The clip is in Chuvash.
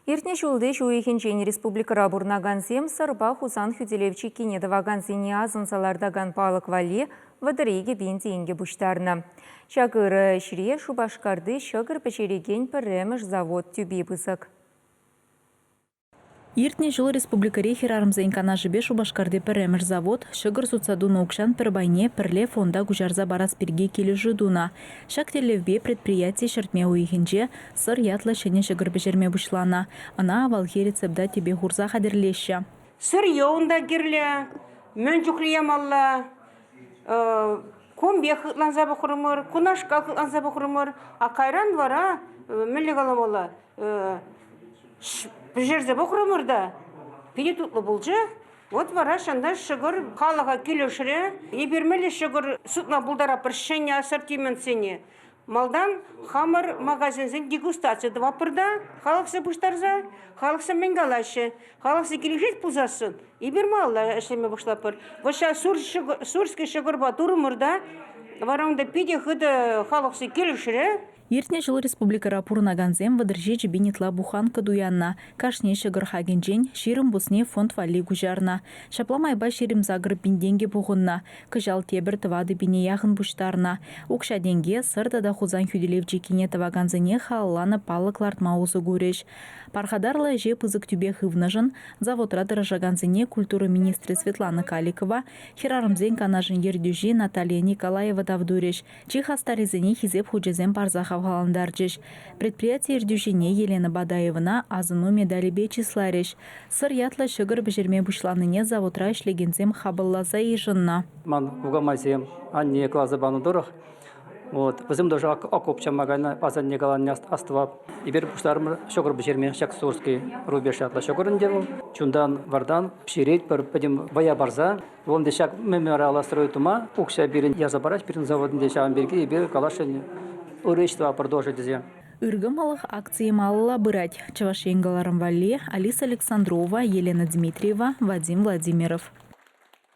Иртнӗ ҫулти ҫу уйӑхӗнчен республикӑра пурӑнакансем Сӑрпа Хусан хӳтӗлев чиккине тӑвакансене асӑнса лартакан палӑк валли 32 пин тенкӗ пуҫтарнӑ. Ҫак ырӑ ӗҫре Шупашкарти ҫӑкӑр пӗҫерекен пӗрремӗш завод тӳпи пысӑк. Иртнӗ ҫул республикӑри хӗрарӑмсен канашӗпе Шупашкарти пӗрремӗш завод ҫӑкӑр сутса тунӑ укҫан пӗр пайне пӗрле фонда куҫарса парас пирки килӗшӳ тунӑ. Ҫак тӗллевпе предприяти ҫӗртме уйӑхӗнче Сӑр ятлӑ ҫӗнӗ ҫӑкӑр пӗҫерме пуҫланӑ. Ӑна авалхи рецепта тӗпе хурса хатӗрлеҫҫӗ. Сырье унта кирлӗ, мӗн чухлӗ ямалла, кун пек хытланса пӑхрӑмӑр, кунашкал хытланса пӑхрӑмӑр. А кайран вара, мӗнле каламалла, пӗҫерсе пӑхрӑмӑр та питӗ тутлӑ пулчӗ. Вот вара ҫанта ҫӑкӑр халӑха килӗшрӗ. Эпир мӗнле ҫӑкӑр сутма пултаратпӑр ҫӗнӗ ассортиментсене? Малтан хамӑр магазинсен дегустаци тӑватпӑр та халӑхсем пуҫтарса, халӑхсем мӗн калаҫҫӗ? Халӑхсем килӗшет пулсассӑн эпир малалла ӗҫлеме пуҫлатпӑр. Вот ҫав сурский ҫӑкӑрпа турӑмӑр та вара унта питӗ хытӑ халӑхсем килӗшрӗ. Иртнӗ ҫул республикӑра пурӑнакансем 37 пин ытла буханка туяннӑ. Кашни ҫӑкӑр хакӗнчен 20 пусне фонд валли куҫарнӑ. Ҫапла майпа 28 пин тенкӗ пухӑннӑ. Кӑҫал тепӗр тӑватӑ пине яхӑн пуҫтарнӑ. Укҫа-тенке Сӑр тата Хусан хӳтӗлев чиккине тӑвакансене халалланӑ палӑк лартма усӑ курӗҫ. Пархатарлӑ ӗҫе пысӑк тӳпе хывнӑшӑн заводра тӑрӑшакансене культура министрӗ Светлана Каликова, хӗрарӑмсен канашӗн ертӳҫи Наталья Николаева тав турӗҫ. Чи хастаррисене Хисеп хучӗсем парса хавхалантарчӗҫ. Предприяти ертӳҫине Елена Бадаевӑна асӑну медалӗпе чысларӗҫ. Сӑр ятлӑ ҫӑкӑр пӗҫерме пуҫланине заводра ӗҫлекенсем хапӑлласа йышӑннӑ. Ман кукамайсем анне класа панӑ тӑрӑх вот, вӗсем тоже окоп чавма кайнӑ, асанне каланине астӑвап. Эпир пуҫларӑмӑр ҫӑкӑр пӗҫерме, ҫак Сурский рубеж ятлӑ ҫӑкӑр ӗнтӗ вӑл. Чунтан, вартан пӗҫеретпӗр, пӗтӗм вӑя парса. Вӑл ӗнтӗ ҫак мемориала строить тума укҫа пирӗн ярса парать пирӗн завод ӗнтӗ ҫавӑн пирки эпир каласшӑн ырӑ ӗҫ тӑватпӑр тоже тесе. Ыркӑмӑллӑх акцийӗ малалла пырать. Чӑваш Ен кӑларӑм валли Алиса Александрова, Елена Дмитриева, Вадим Владимиров.